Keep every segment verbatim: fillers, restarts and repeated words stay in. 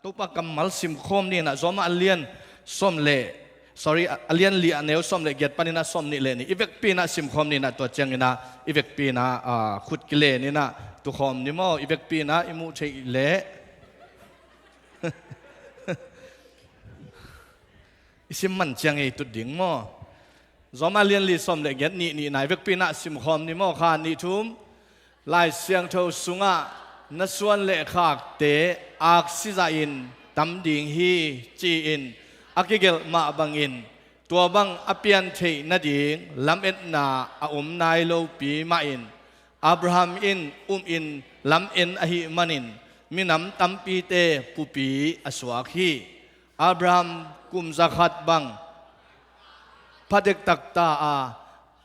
Topa kammal simkhawm ni in ah, Rom a lian sawm le, sorry, a lian li a neu sawm le giat panin ah sawm nih le nih i vekpi in ah simkhawm ni in ah, tua ciangin ah i vekpi in ah, ah, khut kilen in ah tukhawm ni maw, i vekpi in ah i muh theih leh i sim man ciang i tut ding maw? Rom a lian li sawm le giat, nih nihna i vekpi in ah simkhawm ni maw? Khat, nih, thum. Lai Siangtho sungah na suan le khakte aksi zahin tam ding hi, ci-in a kigelh mah bangin tua bang a pian theih nading lametna a om nai lopi mahin Abraham in um in lamen ahih manin minam tampite pupi a suak hi. Abraham kum zakhat bang pha dektak ta a,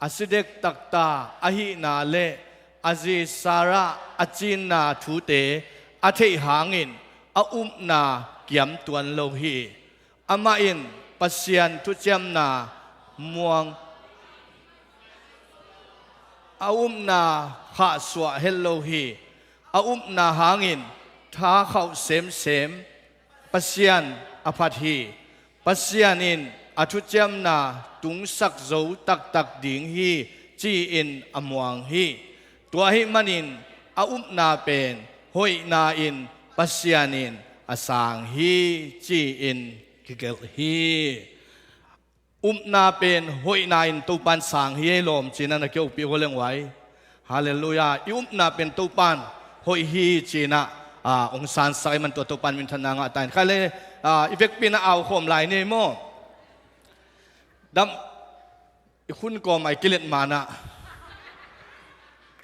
a si dektak ta ahihna le a zi Sarah a cinna thute a theih hangin a upna kiam tuan lo hi. Amah in Pasian thuciamna muang, a upna khahsuah het lo hi. A upna hangin tha khauh semsem Pasian a phat hi. Pasian in a thuciamna tungsak zo taktak ding hi, ci-in a muang hi. Tua ahih manin a upna pen hoihna in Pasian in a sang hi, ci-in kigelh hi. Upna pen hoihna in Topan sang hi ei lawm, ci-in ah na kiopih uh leng uai. Halleluiah. I upna pen Topan hoih hi, ci-in ah, ah, hong sansak ei man tua Topan minthanna ngah ta hen. Khai le, ah, i vekpi in ah au khawm lai ni ei maw? Dam, i khun kawm ai kilet manah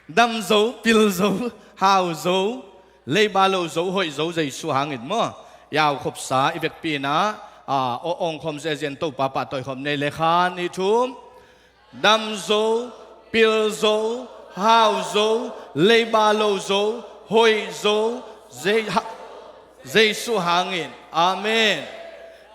dam zo, pil zo, hau zo, leiba lo zo, hoih zo, Jesu hangin maw? I au khopsa i vekpi in ah, a, awh awng khawm ziahziah in Topa pahtawi khawm ni ei le. Khat, nih, thum. Dam zo, pil zo, hau zo, leiba lo zo, hoih zo, zei-, ha-, Jesu hangin. Amen.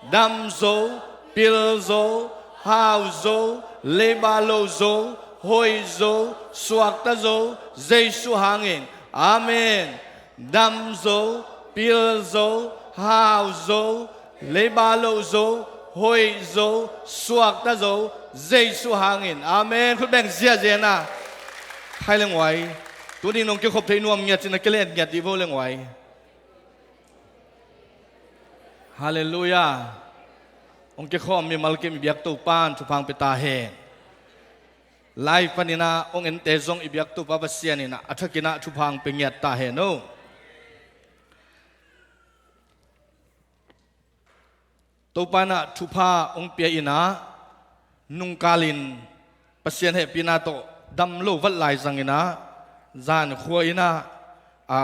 Dam zo, pil zo, hau zo, leiba lo zo, hoih zo, suakta zo, Jesu hangin. Amen. Dam zo, pil zo, hau zo, leiba lo zo, hoih zo, suakta zo, Jesu hangin. Amen. Khut beng ziahziah in ah. Khai leng uai. Tuni in hong kikhop thei nuam ngiat cih na kilet ngiat dih vo leng uai. Halleluiah. Hong kikhawm mimal kim i biak Topan thupha hong pia ta hen. Live panin ah hong ente zong i biak Topa Pasian in ah a thakin ah thupha hong pia ngiat ta hen o. Topa in ah thupha hong pia in ah, nungkal in Pasian hehpihna tawh dam lo vat lai zangin ah, zan khua in ah, a,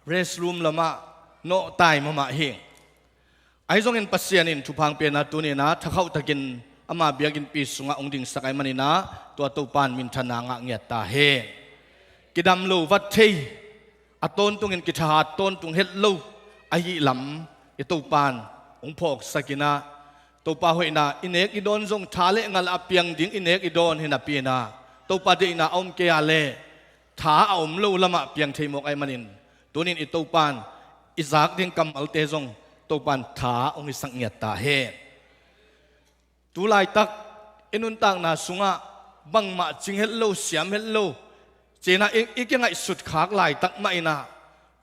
rest room lamah nawhtai mahmah hi. Ahi zongin Pasian in thupha hong pia in ah tuni in ah thakhauh takin ama biakinnpi sungah hong dingsak ahih manin ah tua Topan minthanna ngah ngiat ta hen. Kidam lo vat thei, a tawntungin kithahat tawntung het lo ahih lam i Topan hong phawksak in ah, Topa hoihna i nek i dawn zong tha le ngal a piang ding i nek i dawn hi napi in ah, Topa deihna a om kei a leh tha a om lo lamah piang thei mawk ahih manin, tunin i Topan i zak ding kammalte zong Topan tha hong hisak ngiat ta hen. Tu laitak i nuntakna sungah bangmah cing het lo, siam het lo, ci-in ah i, i kingaihsut khak laitak mah in ah,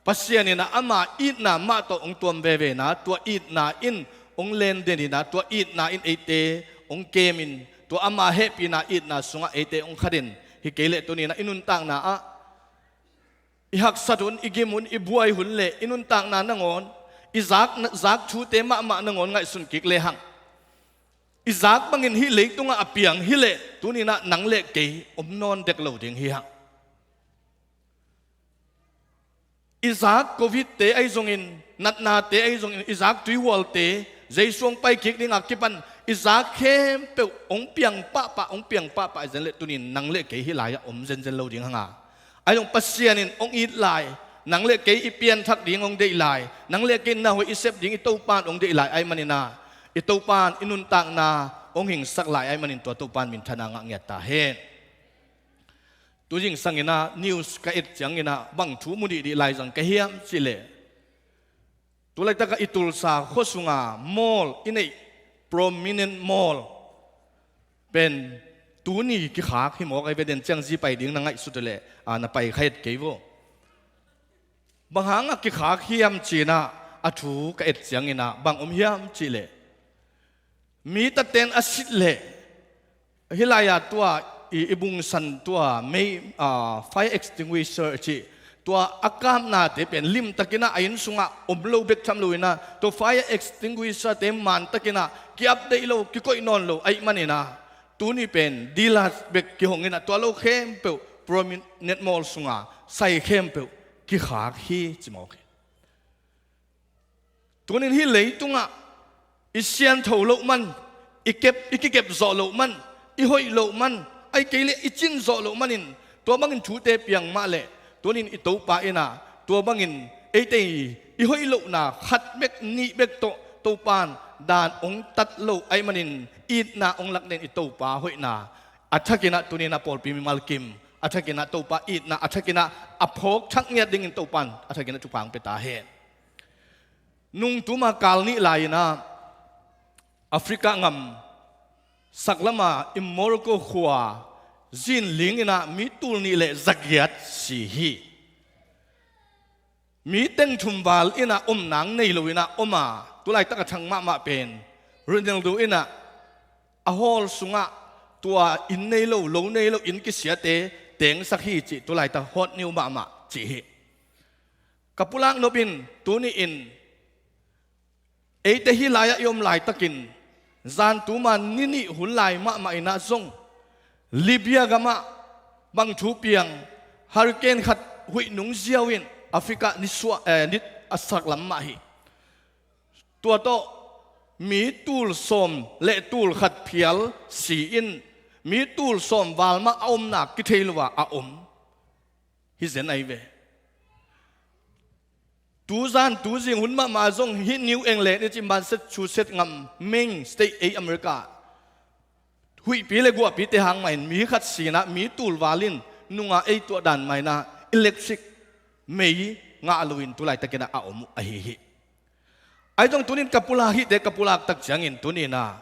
Pasian in ah ama itna mah tawh hong tuam veve in ah, tua itna in hong lenden in ah, tua itna in eite hong kemin, tua ama hehpihna itna sungah eite hong khaden hi kei leh tuni in ah i nuntakna ah i haksat hun, i gim hun, i buai hun le i nuntakna nangawn, i zak, zak thute mahmah nangawn ngaihsun kik lehang, i zak bangin hih leitungah a piang hi leh tuni in ah nang le kei om nawn dek lo ding hi hang. I zak Covid-te ahi zongin, natnate ahi zongin, i zak tuihualte, Jesu hong pai kik dingah kipan i zak khempeuh hong piang pahpah, hong piang pahpah hi zen leh tunin nang le kei hih lai-ah om zenzen lo ding hang a. Ahi zong Pasian in hong it lai, nang le kei i pianthak ding hong deih lai, nang le kei na hoih i sep ding i Topan hong deih lai ahih manin ah, i Topan i nuntakna hong hingsak lai ahih manin tua Topan minthanna ngah ngiat ta hen. Tu zingsang in ah news ka et ciangin ah bang thu mu dihdih lai zang ka hiam cih leh, Tu laitakah i Tulsa khua sunga mall i neih, prominent mall pen tuni kikhak hi mawk ahi ve. Den ciang zi pai ding na ngaihsut leh, a, na pai kha et kei vo. Bang hangah kikhak hiam ci-in ah a thu ka et ciangin ah bang om hiam cih leh, mi taten a sit leh, hih lai-ah tua i, i bungsan tua mei, a, fire extinguisher a cih, tua a kapnate pen limtakin ah a inn sungah om lo bek tham loin ah, tua fire extinguisher-te mantakin ah ki-update lo, kikoih nawn lo ahih manin ah, tuni pen dealers bek kihongin ah tua lo khempeuh prominent mall sunga sai khempeuh kikhak hi ci mawk hi. Tunin hih leitungah i siangtho loh man, i kep, i kikep zawh loh man, i hoih loh man, ahih kei leh i cin zawh loh manin tua bangin thute piang mah leh, tunin i Topa in ah tua bangin eite i hoih lohna khat bek nih bek tawh Topa in daan hong tat lo ahih manin itna hong lak den i Topa hoihna a thakin ah tunin ah pawlpi mimal kim a thakin ah Topa itna a thakin ah a phawk thak ngiat dingin Topa in a thakin ah thupha hong pia ta hen. Nung tuma kal nih lai-in ah Africa gam saklama i Morocco khua zinling in ah mi tul nih le za giat si hi. Mi teng thum val in ah om nang nei lo in ah om a, tu laitak a thang mahmah pen Ronaldo in ah a hall sungah tua inn nei lo, lo nei lo, inn kisiate tengsak hi cih tu laitak hot news mahmah cih hi. Ka pulak nop in tuni in eite hih lai-ah i om laitakin, zan tuma ni nih hun lai mahmah in ah zong Libya gamah bang thu piang, hurricane khat huih nung ziau in Africa ni suah, eh, ni a saklam mah hi. Tua tawh mi tul sawm le tul khat phial si in, mi tul sawm val mah a omna kithei lo a a om hi zen ahi ve. Tuzan tuzing hun mahmah zong hih New England i cih Massachusetts gam, Maine State ei America, huihpi le guahpite hang mah in mi khat si in ah mi tul val in nunga ei tuah dan mah in ah electric mei ngah loin tu laitakin ah a om uh ahi hi. Ahi zong tunin ka pulak hihte ka pulak tak ciangin tunin ah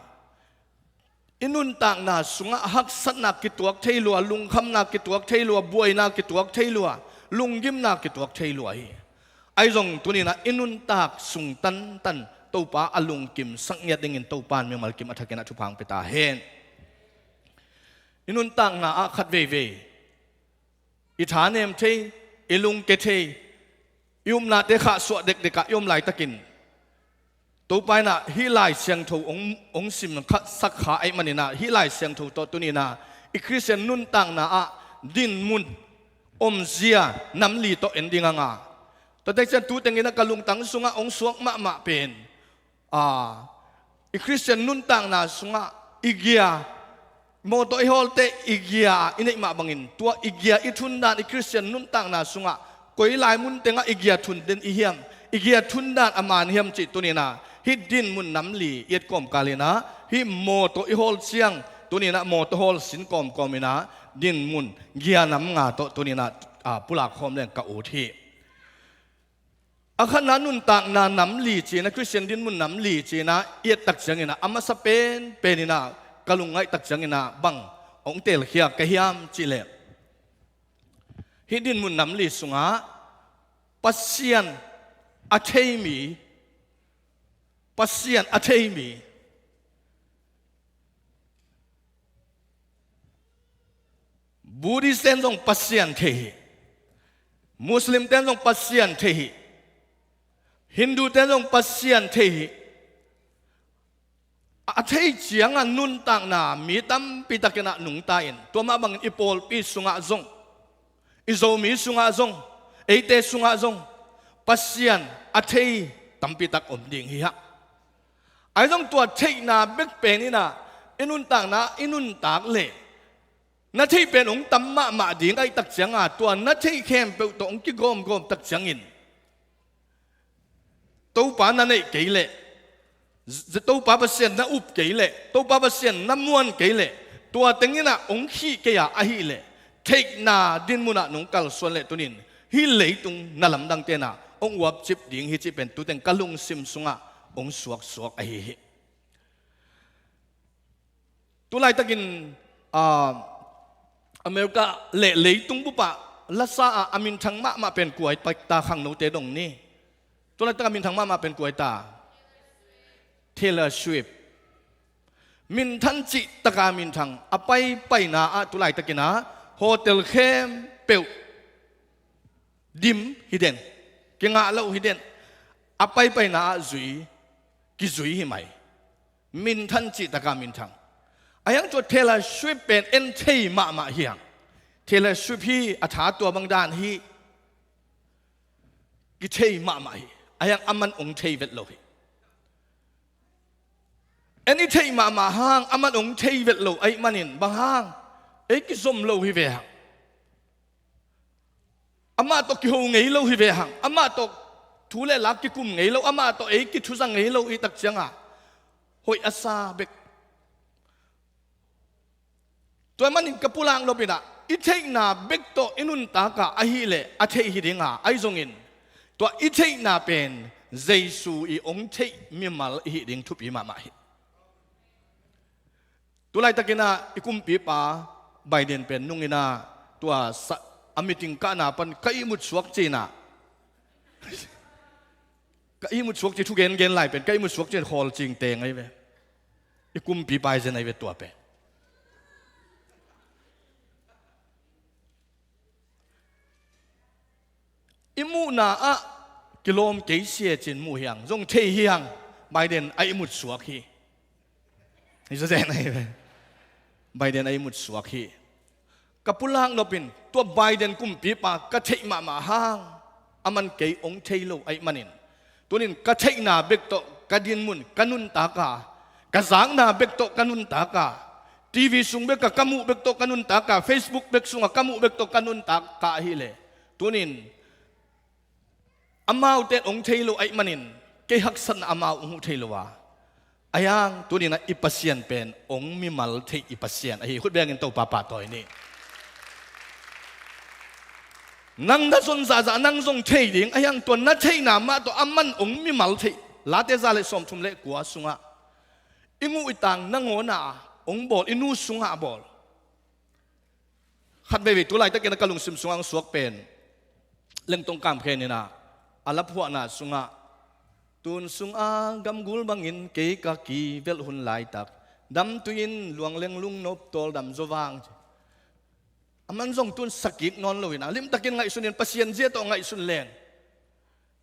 i nuntakna sungah haksatna kituak thei lua, lungkhamna kituak thei lua, buaina kituak thei lua, lunggimna kituak thei lua hi. Ahi zong tunin ah i nuntak sung tantan Topa a lungkim sak ngiat dingin Topa in mimal kim a thakin ah thupha hong pia ta hen. I nuntakna ah khat veivei i thanem thei, i lungke thei, i upnate khahsuah dekdekah i om laitakin, Topa in ah hih Lai Siangtho hong, hong sim kha, sak kha ahih manin ah hih Lai Siangtho tawh tunin ah i Khristian nuntakna ah dinmun omzia nam li tawh en ding a nga. Tua tek ciang tu tengin ah ka lungtang sungah hong suak mahmah pen, a, i Khristian nuntakna sungah i gia, mawtaw i hawlte i gia i neih mah bangin, tua i gia i thundan i Khristian nuntakna sungah koi lai mun tengah i gia thun den i hiam, i gia thundan a man hiam cih tunin ah hih dinmun nam li i et kawmkal in ah hih mawtaw i hawl ciang tunin ah mawtaw hawl sin kawmkawm in ah dinmun gia nam nga tawh tunin ah, a, pulak khawm leng ka ut hi. A khatna nuntakna nam li ci-in ah, Khristian dinmun nam li ci-in ah i et tak ciangin ah a masa penpen in ah ka lungngaih tak ciangin ah bang hong telkhia ka hiam cih leh, hih dinmun nam li sungah Pasian a thei mi, Pasian a thei mi, Buddhist ten zong Pasian thei hi. Muslim ten zong Pasian thei hi. Hindu ten zong Pasian thei hi. A thei ciangah nuntakna mi tampi takin ah nungta in, tua mah bangin i pawlpi sungah zong, i Zomi sungah zong, eite sungah zong Pasian a thei tampi tak om ding hi hang. Ahi zong tua theihna bek pen in ah i nuntakna i nuntak leh na theih pen hong tam mahmah ding ahih tak cianga, tua na theih khempeuh tawh hong kigawmgawm tak ciangin Topa na neih kei leh, Z-, Topa Pasian na up kei leh, Topa Pasian na muan kei leh, tua teng in ah hong khih kei a ahih leh, theihna dinmun ah nong kalsuan leh tunin hih leitung na lamdang ten ah hong uapcip ding hi cih pen tuteng ka lungsim sungah hong suaksuak ahi hi. Tulaitakin, ah, America le leitung bupah lasa ah a minthang mahmah pen kua hi ta khangnote dong ni. Tulaitak a minthang mahmah pen kua hi ta? Taylor Swift. Minthang cih taka minthang, a paipaina ah tulaitakin ah hotel khempeuh dim hi den, kingah lo hi den, a paipaina ah zui, kizui hi mai. Minthang cih taka minthang. A hiang tua Taylor Swift pen en thei mahmah hi hang. Taylor Swift hi a tha tua bang dan hi. Kithei mahmah hi. A hiang aman ong thei vet lo hi. En i theih mahmah hang aman ong thei vet lo ahih manin bang hang? Ei kizom lo hi ve hang. Amah tawh kiho ngei lo hi ve hang. Amah tawh thu le lak kikum ngei lo. Amah tawh ei kithuzang ngei lo i tak ciangah hoih a sa bek. Tua manin ka pulak nopin ah i theihna bek tawh i nuntak a ahileh a theih hi dinga ahi zongin tua i theihna pen Jesu i ong theih mimal i hih ding thupi mahmah hi. Tulaitakin ah i kumpipa Biden pen nungin ah tua sa-, a meeting kahna pan ka ihmut suak cinah ka ihmut suak ci thu gengen lai pen ka ihmut suak cin khawl cing teng ahi ve. I kumpipa i zen ahi ve tua pen. I muhna ah kilawm kei sia cin muh hi hang, zong thei hi hang. Biden a ihmut suak hi. Hi zazen ahi ve. Biden a ihmut suak hi. Ka pulak nopin tua Biden kumpipa ka theih mahmah hang aman kei ong thei lo ahih manin tunin ka theihna bek tawh ka dinmun ka nuntak a, ka zakna bek tawh ka nuntak a, TV sung bek a ka muh bek tawh ka nuntak a, Facebook bek sungah ka muh bek tawh ka nuntak ka ahileh tunin amaute in ong thei lo ahih manin kei haksatna amau ong huh thei lo a. A hiang tunin ah i Pasian pen ong mimal theih i Pasian ahi. Khut bengin Topa pahtawi ni. Nang na zon zahzah nang zong thei ding a hiang tua na theihna mah tawh aman ong mimal theih. Late za le sawmthum le kua sungah i nguh i tang nangawn ah ong bawl, i nu sungah bawl. Khat veivei tulaitakin a ka lungsim sungah ang suak pen Lengtong Kam Khen in ah a laphuahna sungah tun sungah gamgul bangin kei ka kivelh hun laitak damtui in luangleng lungnop tawldam zaw vang. A man zong tun sakik nawn loin ah limtakin ngaihsun in Pasian zia tawh ngaihsun leng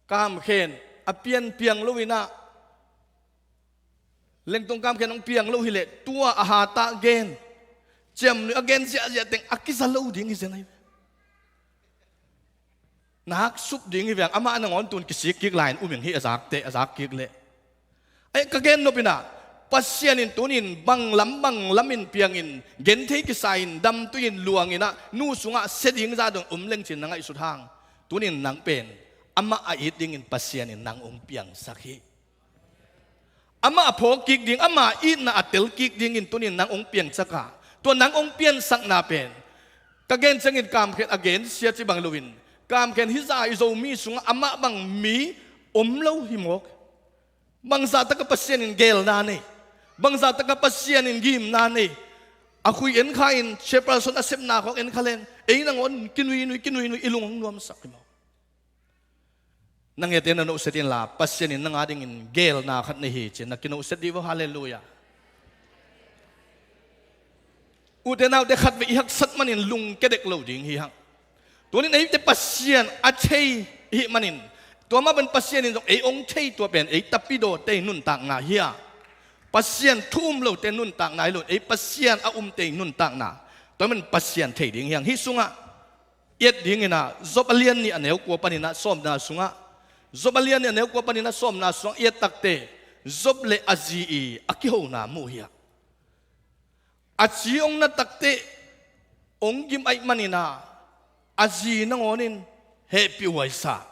Kam Khen a pianpiang loin ah Lengtong Kam Khen hong piang lo hileh tua a hatah gen ciamnuih a gen ziahziah teng a kiza lo ding hi zen ahi. Nak sup ding hi veng amah nangawn tun kisik kik lai-in um ing hi a zak teh a zak kik leh. Ai ka gen nopin ah Pasian in tunin bang lam bang lamin piangin genthei kisa-in damtui in luangin ah nu sungah sia ding zah dong um leng cin na ngaihsut hang tunin nang pen amah a it dingin Pasian in nang hong piangsak hi. Amah a phawk kik ding, amah itna a tel kik dingin tunin nang hong piangsak a, tua nang hong piansakna pen ka gen ciangin Kam Khen a gen sia ci bang loin Kam Khen hih zah i Zomi sungah amah bang mi om lo hi mawk. Bangzah takah Pasian in gelna nei, bangzah takah Pasian in gimna nei. A khui en kha in chairperson a sepna khawng en kha leng ei nangawn kinuinui kinuinui i lung hong nuamsak hi mawk. Na ngete na nohset inla Pasian in nang adingin gelna khat nei hi ci-in na kinohset dih vo. Halleluiah. Ute naute khatvei i haksat manin lungkia dek lo ding hi hang. Tunin eite Pasian a thei i hih manin tua mah pen Pasian in zong ei hong thei tua pen ei tapidawte i nuntakna hi a, Pasian thu um lote nuntakna hi lo, ei Pasian a umte i nuntakna tua pen Pasian thei ding hi hang. Hih sungah i et dingin ah Job a lian nih a neu kua panin ah sawmna sungah, Job a lian nih a neu kua panin ah sawmna sungah i et takteh Job le a zi i a kihona mu hi a, a ci hong na takteh hong gim ahih manin ah a zi nangawn in hehpihhuai sa,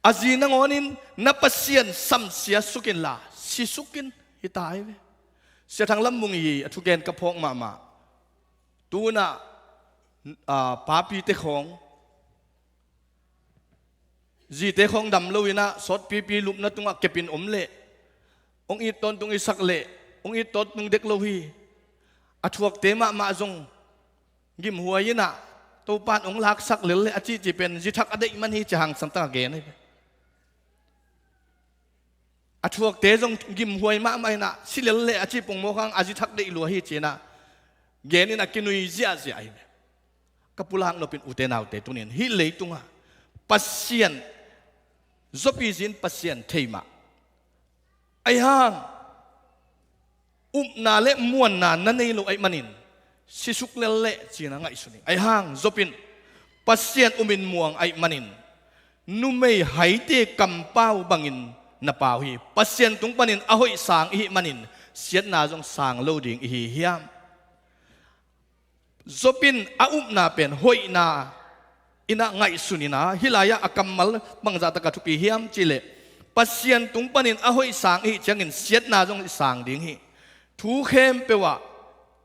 a zi nangawn in na Pasian samsia suk inla si suk in hi ta hi ve. Sia Thang Lam Mung i a thugen ka phawk mahmah. Tunah, ah, papite khawng Zite khawng dam lo in ah sawtpipi lupna tungah kepin om leh, hong it tawntung i sak leh, hong it tawntung dek lo hi. A thuakte mahmah zong gimhuai in ah, Topa'n hong laksak lel leh a cihcih pen zi thak a deih man hi ci a hangsan tak a gen hi. A thuakte zong gimhuai mahmah in ah, si lel leh a cih pongmawk hang a zi thak deih lua hi ci in ah, gen in a kinui ziahziah hi. Ka pulak nopin ute naute, tunin hih leitungah Pasian, Job i zi in Pasian thei mah. Ahi hang upna le muanna na nei lo ahih manin, sisuk lel leh ci in ah ngaihsun ing. Ahi hang Job in Pasian umin muang ahih manin, numei haite kampau bangin na pau hi. Pasian tung panin a hoih sang i hih manin, siatna zong sang lo ding i hi hiam? Job in a upna pen hoihna in ah ngaihsun in ah, hih lai-ah a kammal bangzah tak a thupi hiam cih leh, Pasian tung panin a hoih sang i hih ciangin siatna zong i sang ding hi. Thu khempeuh ah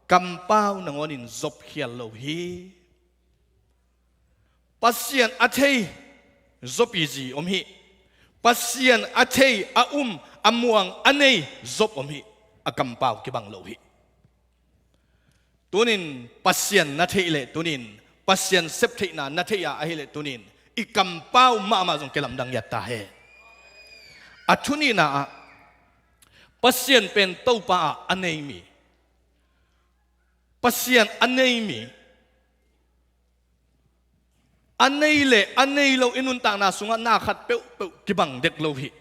kampau nangawnin Job khial lo hi. Pasian a thei Job i zi om hi. Pasian a thei, a um, a muang, a nei Job om hi. A kampau kibang lo hi. Tunin Pasian na theih leh, tunin Pasian septheihna na theih a, ahih leh tunin i kampau mahmah zong kilamdang ngiat ta hen. A thu nihna ah, Pasian pen Topa ah a nei mi. Pasian a nei mi. A nei le a nei lo i nuntakna sungah na khat peuhpeuh kibang dek lo hi.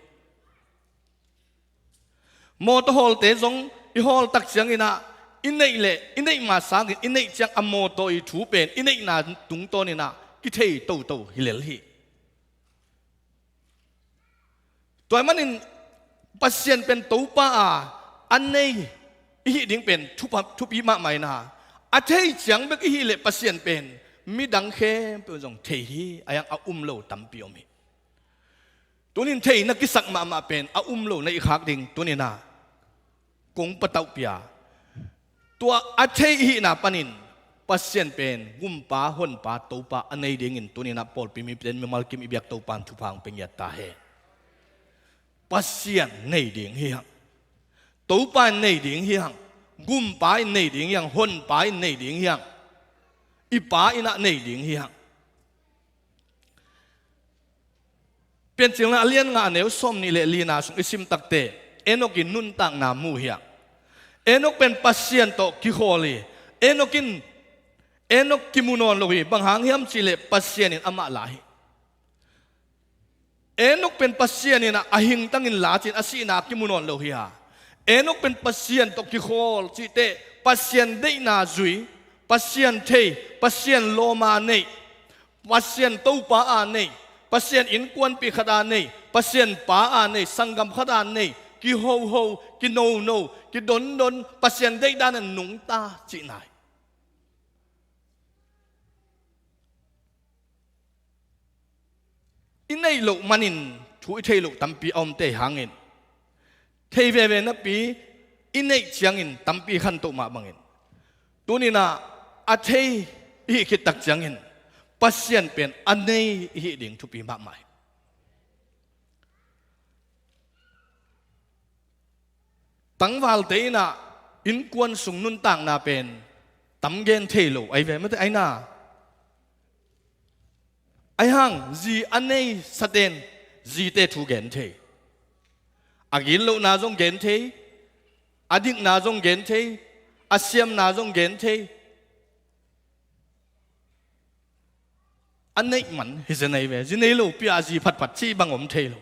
Mawtaw hawlte zong i hawl tak ciangin ah, i neih le i neih ma sangin i neih ciang a mawtaw i thu pen i neihna tungtawn in ah kithei toto hi lel hi. Tua ahih manin Pasian pen Topa a, a nei i hih ding pen thupa, thupi mahmah in ah, a thei ciang bek i hih leh Pasian pen midang khempeuh zong thei hi, a hiang a um lo tampi om hi. Tunin theihna kisak mahmah pen a um lo na hih khak ding tunin ah kong patauhpih a, tua a thei i hihna panin Pasian pen Gumpa, Honpa, Topa a nei dingin tunin ah pawlpi mipite'n mimal kim i biak Topa'n thupha hong pia ngiat ta hen. Pasian nei ding hi hang. Topa in nei ding hi hang. Gumpa in nei ding hi hang. Honpa in nei ding hi hang. I Pa in ah nei ding hi hang. Piancilna a lian nga, a neu sawmnih le lina sung i sim takteh, Enok in nuntakna mu hi a. Enok pen Pasian tawh kikhawl hi. Enok in, Enok kimu nawn lo hi. Bang hang hiam cih leh Pasian in amah la hi. Enok pen Pasian in a hingtangin la cin, a sihna kimu nawn lo hi a. Enok pen Pasian tawh kikhawl cihteh, Pasian deihna zui, Pasian thei, Pasian lawma neih, Pasian Topa a neih, Pasian innkuanpih khat a neih, Pasian pa a neih, sanggam khat a neih, kihoho, kinono, kidondon, Pasian deihdan a nungta cihna hi. I neih loh manin thu i theih loh tampi a omte hangin, thei veve napi i neih ciangin tampi khantoh mah bangin, tuninah a thei i hih khit tak ciangin Pasian pen a nei i hih ding thupi mahmah hi. Tangvalte inah innkuan sung nuntakna pen tam gen thei lo ahi ve mate aina. Ahi hang zi a nei saten zite thu gen thei. A gitlohna zong gen thei. A dikna zong gen thei. A siamna zong gen thei. A neih man hi zen ahi ve. Zi nei lo pi-a zi phatphat cih bang om thei lo.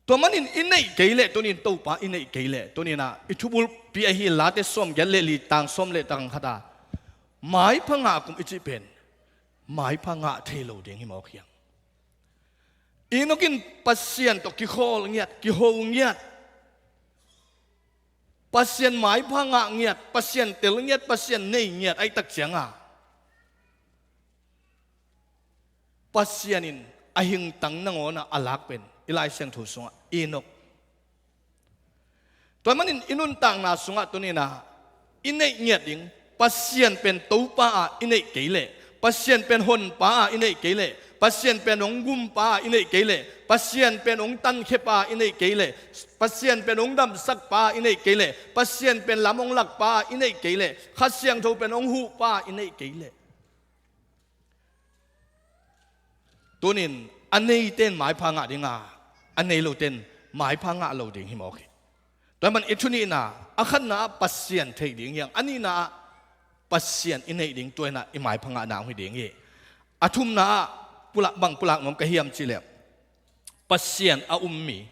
Tua manin i neih kei leh tunin Topa i neih kei leh tuninah i thubulpi ahi Late sawm giat le li tang sawm le tang khata maipha ngah kum i cih pen maipha ngah thei lo ding hi mawk hiang. Enok in Pasian tawh kikhawl ngiat, kiho ngiat. Pasian maipha ngah ngiat, Pasian tel ngiat, Pasian nei ngiat ahi tak cianga Pasian in a hingtang nangawnah a lak pen i Lai Siangtho sungah Enok. Tua manin i nuntakna sungah tuninah i neih ngiat ding Pasian pen Topa ah i neih kei leh Pasian pen honpa a i neih kei leh, Pasian pen hong gumpa a i neih kei leh, Pasian pen hong tankhiapa a i neih kei leh, Pasian pen hong damsakpa a i neih kei leh, Pasian pen lam hong lakpa a i neih kei leh, Kha Siangtho pen hong huhpa a i neih kei leh, tunin a neite in maipha ngah ding a, a nei lote in maipha ngah lo ding hi mawk hi. Tua ahih man i thu nihna, a khatna ah Pasian thei ding hi hang, a nihna ah Pasian i neih ding, tua in ah i maipha ngahna hong hi ding hi. A thumna ah pulak, bang pulak nuam ka hiam cih leh, Pasian a um mi.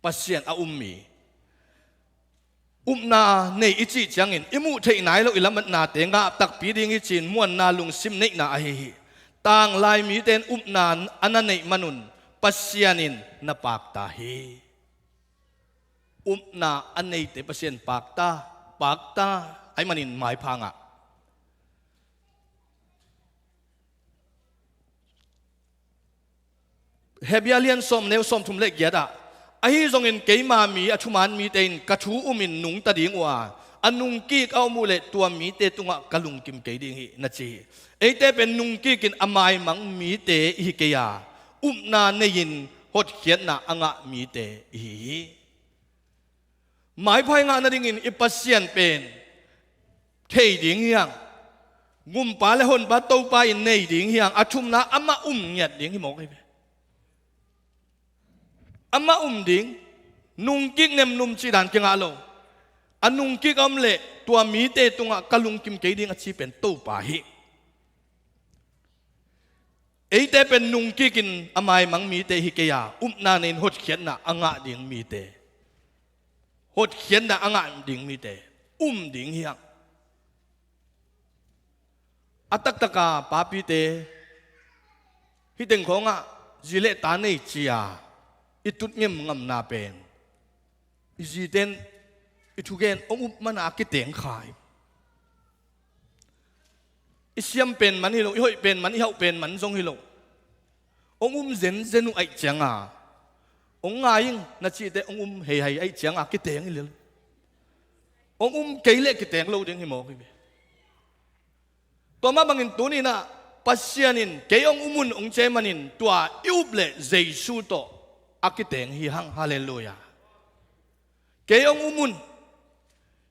Pasian a um mi. Upna nei i cih ciangin i muh theih nai lo i lametnate ngah takpi ding hi ci-in muanna lungsim neihna ahi hi. Tanglai mite in upna a na neih manun Pasian in na pakta hi. Upna a neite Pasian pakta, pakta, ahih manin maipha ngah. Hebru lian sawm, neu sawmthum le giat ah, ahi zongin keima mi a thuman mite in ka thu umin nungta ding uh a, a nungkik a om uh leh tua mite tungah ka lungkim kei ding hi, na ci hi. Eite pen nungkikin a maimang mite i hi kei a, upna nei-in hotkhiatna a ngah mite i hi hi. Maipha i ngah nadingin i Pasian pen thei ding hi hang. Gumpa le honpa Topa in nei ding hi hang. A thumna, amah um ngiat ding hi mawk hi ve. Amah um ding. Nungkik nemnum cih dan kingah lo. A nungkik a om leh tua mite tungah ka lungkim kei ding a ci pen Topa hi. Eite pen nungkikin a maimang mite hi kei a, upna nei-in hotkhiatna a ngah ding mite, hotkhiatna a ngah ding mite um ding hi hang. A taktaka papite, hih teng khawngah zi le ta nei ci-a i tut ngemngamna pen i zite in i thugen hong up man a kiteng kha hi. I siam pen man hi lo, i hoih pen man, i hauh pen man zong hi lo. Hong um zenzen uh ahih cianga, hong ngai ing na cihte hong um heihai ahih cianga kiteng hi lel. Hong um kei leh kiteng lo ding hi mawk hi ve. Tua mah bangin tuni-in ah Pasian in kei hong um un hong ci ahih manin tua i up leh Jesu tawh a kiteng hi hang. Halleluiah. Kei hong um un.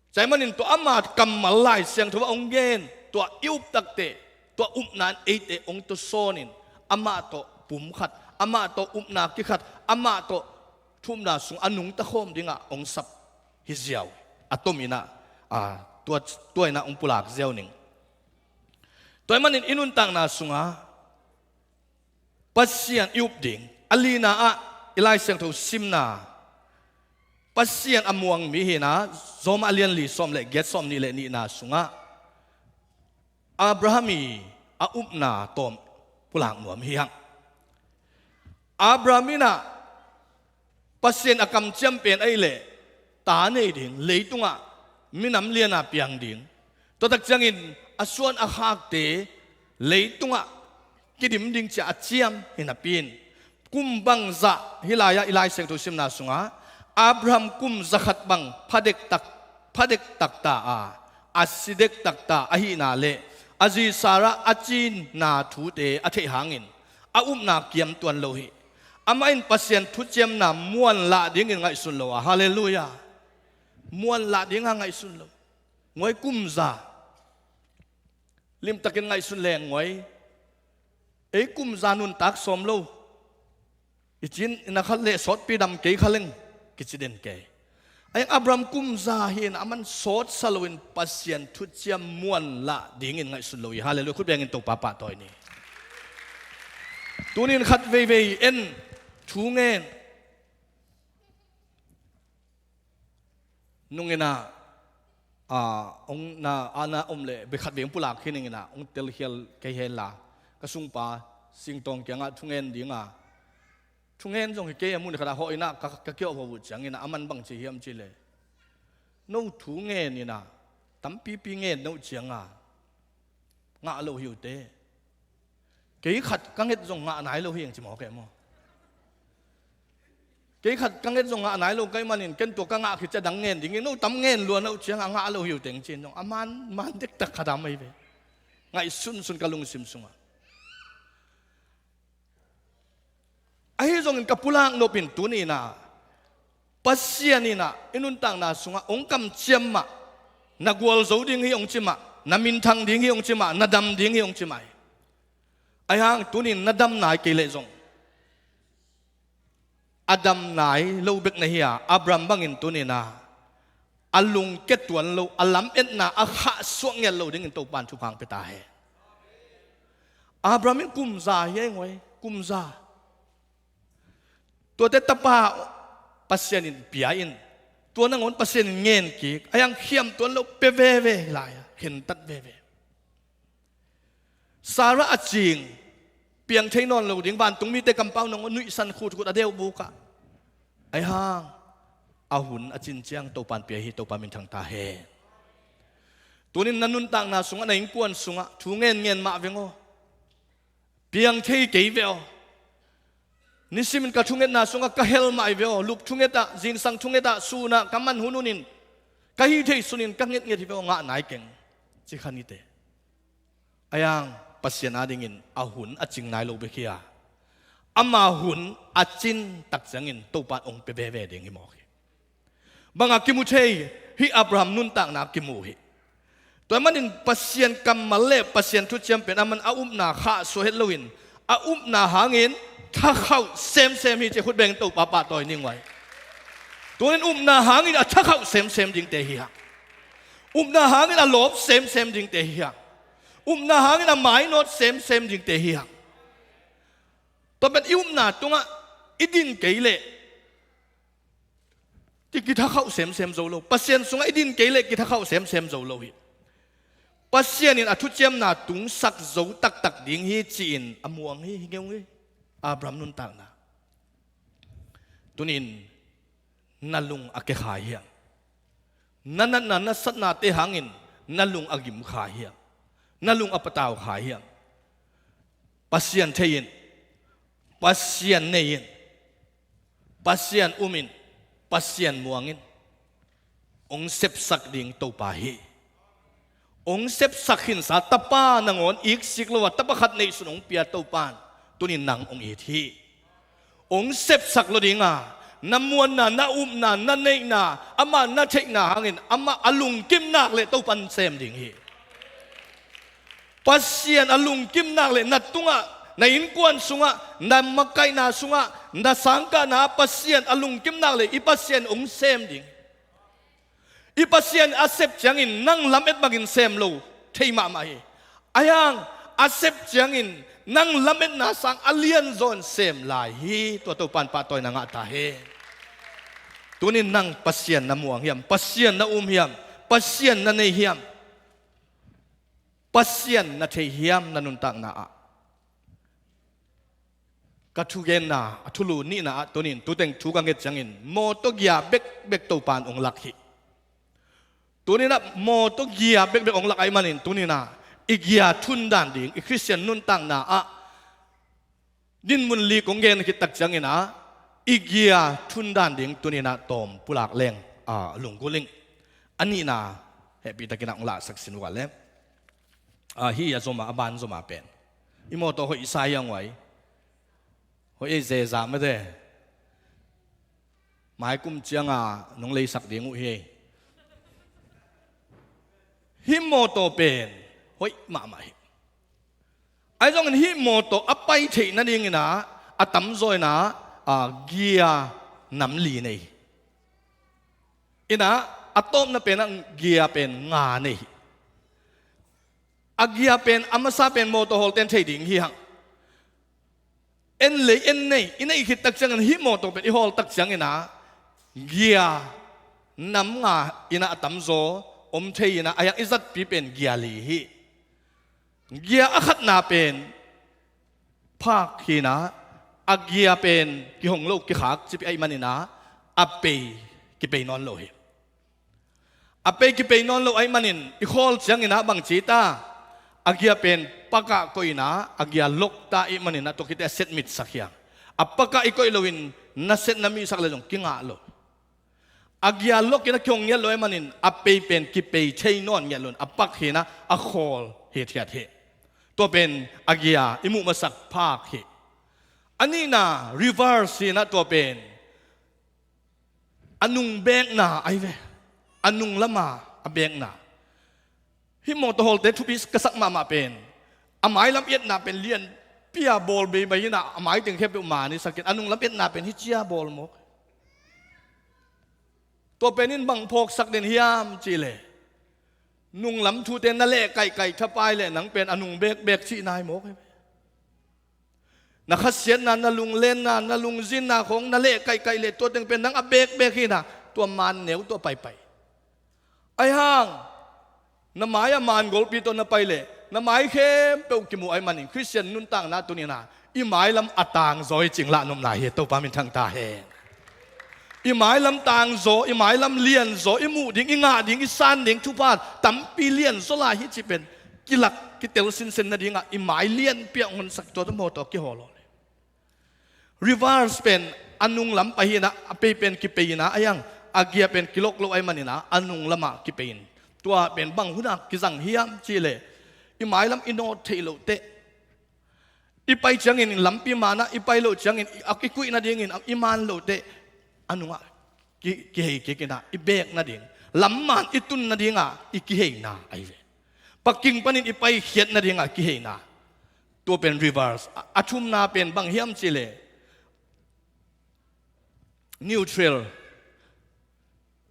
Tua ahih manin tua ama kammal Lai Siangtho ah hong gen, tua i up takteh, tua upna in eite hong tawsawnin, amah tawh pum khat, amah tawh upna kikhat, amah tawh thu upna sung a nungta khawm dingah hong sap hi ziau. A tomin ah, a, tua, tua in ah hong pulak ziau ning. Tua ahih manin i nuntakna sungah Pasian i up ding. A lina ah i Lai Siangtho simna, Pasian a muang mi hi-in ah, Rom a lian li, sawm le giat, sawm nih le nihna sungah Abraham i a upna tawm pulak nuam hi hang. Abraham in ah Pasian a kamciam pen ahih leh ta nei ding, leitungah minam liana piang ding. Tua tak ciangin a suan a khakte leitungah kidim ding ci-a a ciam hi napi-in, kum bangzah, hih lai-ah i Lai Siangtho simna sungah Abraham kum zakhat bang phadektak, phadektak ta a, a si dektak ta ahihna le a zi Sarah a cina thute a theih hangin a upna kiam tuan lo hi. Amah in Pasian thuciamna muanlah dingin ngaihsun lo a, halleluiah. Muanlah dinga ngaihsun lo. Nguai, kum za. Limtakin ngaihsun leng nguai. Ei kum za nuntak sawm lo. I cin, i na khat leh sawtpi dam kei kha leng, kici den kei. Ahi hang Abraham kum za hi-in aman sawtsa loin Pasian thuciam muanlah dingin ngaihsun lo hi. Halleluiah. Khut bengin Topa pahtawi ni. Tuni-in khat veivei en, thu ngen. Nung in ah, a, hong na, a na om leh, bek khat vei hong pulak hi ning in ah, hong telkhial kei hen la. Ka sungpa, Singtawng kiangah thungen ding a. Thungen zong hi kei a, mun khat ah hawh in ah, ka, ka kiawhpho uh ciangin ah, aman bang ci hiam cih leh, no thu ngen in ah, tampipi ngen no ciang a, ngah lo hi uh teh. Kei khat ka nget zong ngah nai lo hi ing ci mawk e maw. Kei khat ka nget zong ngah nai lo ka hih manin, ken tua ka ngah khit ciang a dang ngen ding hi, no tam ngen lua no ciang a ngah lo hi uh teng ci-in zong, a man, man dektak khat a mai ve. Ngaihsunsun ka lungsim sungah. Ahi zongin ka pulak nopin tuni-in ah Pasian in ah i nuntakna sungah hong kamciam mah, na gualzo ding hi hong ci mah, na minthang ding hi hong ci mah, na dam ding hi hong ci mah hi. Ahi hang tuni-in na dam nai kei leh zong a dam nai lo bek na hi a, Abraham bangin tuni-in ah a lungke tuan lo, a lametna a khahsuah ngiat lo dingin Topa in thupha hong pia ta hen. Abraham in kum za hi a, ing oi, kum za. Tuate tapa Pasian in pia in, tua nangawn Pasian in ngen kik, ahi hang khiam tuan lo, pia veve hi lai a, khentat veve. Sarah a cing, piang thei nawn lo ding, vantung mite kampau nangawn nuihsan khutkhut a deuh bukah. Ahi hang a hun a cin ciang Topa in pia hi, Topa minthang ta hen. Tuni-in na nuntakna sungah, na innkuan sungah thu ngenngen mah veng aw. Piang thei kei ve aw. Nisimin ka thungetna sungah ka hel mah hi ve aw. Lup thungetah, zingsang thungetah, sunah ka man hun hunin, ka hih theih sunin ka ngetnget hi ve aw, ngah nai keng, ci kha ni teh. Ahi hang Pasian adingin a hun a cing nai lo bek hi a, ama hun a cin tak ciangin Topa in hong pia veve ding hi mawk hi. Bangah kimu thei, hih Abraham nuntakna kimu hi. Tua ahih manin Pasian kammal le Pasian thuciam pen aman a upna khahsuah het loin, a upna hangin thakhauh semsem hi ci, khut bengin Topa pahtawi ning ua. Tuni-in upna hangin a thakhauh semsem dingte hi hang. Upna hangin a lawp semsem dingte hi hang. Upna hangin a mainawt semsem dingte hi hang. Tua pen i upna tungah i din kei leh ki, kithakhauh semsem zo lo. Pasian sungah i din kei leh kithakhauh semsem zo lo hi. Pasian in a thuciamna tungsak zo taktak ding hi ci-in a muang hi, hi ngeu hi. Abraham nuntakna. Tuni-in na lung a ke kha hiam? Na natna, na satnate hangin na lung a gim kha hiam? Na lung a patau kha hiam? Pasian thei in, Pasian nei in, Pasian um in, Pasian muang in. Hong sepsak ding Topa hi. Hong sepsak khinsa tapa nangawn iksik lo a, tapa khat neihsun hong pia Topa in tuni-in nang hong it hi. Hong sepsak lo ding a, na muanna, na upna, na neihna, amah na theihna hangin amah a lungkim nak leh Topa in sem ding hi. Pasian a lungkim nak leh na tungah, na innkuan sungah, na makaihna sungah, na sangkahna ah Pasian a lungkim nak leh i Pasian hong sem ding. I Pasian a sep ciangin nang lamet bangin sem lo thei mahmah hi. Ahi hang a sep ciangin nang lametna sang a lianzaw in sem lai hi. Tua Topa in pahtawina ngah ta hen. Tuni-in nang Pasian na muang hiam? Pasian na um hiam? Pasian na nei hiam? Pasian na thei hiam na nuntakna ah? Ka thugenna, a thulu nihna ah tuni-in, tuteng thu ka nget ciangin mawtaw gia bekbek Topa in hong lak hi. Tuni-in ah mawtaw gia bekbek hong lak ahih manin tuni-in ah i gia thundan ding, i Khristian nuntakna ah dinmun li kong gen khit tak ciangin ah i gia thundan ding tuni-in ah tawm pulak leng, a, lunggulh ing. A nihna hehpihtakin ah hong lahsak sin uh a le. A, hih a zom a, a ban zom a pen i mawtaw hoih sa hiang uai. Hoih ei, zeza mete. Mai kum cianga nong leisak ding uh hi. Hih mawtaw pen hoih mahmah hi. Ahi zongin hih mawtaw a pai theih nadingin ah a tamzaw in ah, a, gia nam li nei hi. In ah a tawpna pen ah gia pen nga nei hi. A gia pen a masa pen mawtaw hawlte'n thei ding hi hang. En lei en nei i neih khit tak ciangin hih mawtaw pen i hawl tak ciangin ah gia nam nga in ah a tamzaw om thei in ah, ahi hang i zatpi pen gia li hi. Gia a khatna pen phak hi in ah, a gia pen kihong lo, kikhak cih ahih manin ah a pei kipei nawn lo hi. A pei kipei nawn lo ahih manin i khawl ciangin ah bang ci ta, a gia pen pakah koih in ah a gia lok ta ahih manin ah tua khit teh a set mitsak hi hang. A pakah i koih loin na set na mitsak leh zong kingah lo. A gia lok in ah kihong ngiat lo ahih manin a pei pen kipei thei nawn ngiat lo in a pak hi in ah a khawl hithiat hi. Tua pen a gia i muh masak phak hi. A nihna, reverse hi-in ah, tua pen a nung bekna ahi ve. A nung lama a bekna. Hih mawtaw hawlte thupi ka sak mahmah pen, a mailam etna pen lianpi-a bawl beibai in ah, a mai teng khempeuh man i sak in, a nunglam etna pen hih ci-a bawl mawk. Tua pen in bang phawksak den hiam cih leh, nunglam thute na leh kaihkaih thapai leh nang pen a nung bekbek cihna hi mawk hi. Na khasiatna, na lunglenna, na lungzinna khawng na leh kaihkaih leh tua teng pen nang a bekbek hi-in ah, tua man neu tua paipai. Ahi hang, na mai-ah man golpi tawh na pai leh na mai khempeuh kimu ahih manin, Khristian nuntakna tuni-in ah i mailam a tangzaw i cih lah nopna hi. Topa min thang ta hen. I mailam tangzaw, i mailam lianzaw, i muh ding, i ngah ding, i san ding thupha tampi lianzaw lai hi cih pen kilak, kitel sinsen nadingah i mai lianpi-ah hong honsak, tua tawh mawtaw kihawl lawh le. Reverse pen a nunglam pai hi-in ah, a pei pen kipei hi-in ah, ahi hang a gia pen kilok lo ahih manin ah a nunglamah kipei in. Tua pen bang hunah kizang hiam cih leh, i mailam i nawt theih loh teh, i pai ciangin lampi man ah i pai loh ciangin i, i kuih nadingin i man loh teh, a nungah ki, kihei kik in ah i bek nading, lam man i tun nadingah i kiheina ahi ve. Paking panin i paikhiat nadingah kiheina. Tua pen reverse. A, a thumna pen bang hiam cih leh, neutral.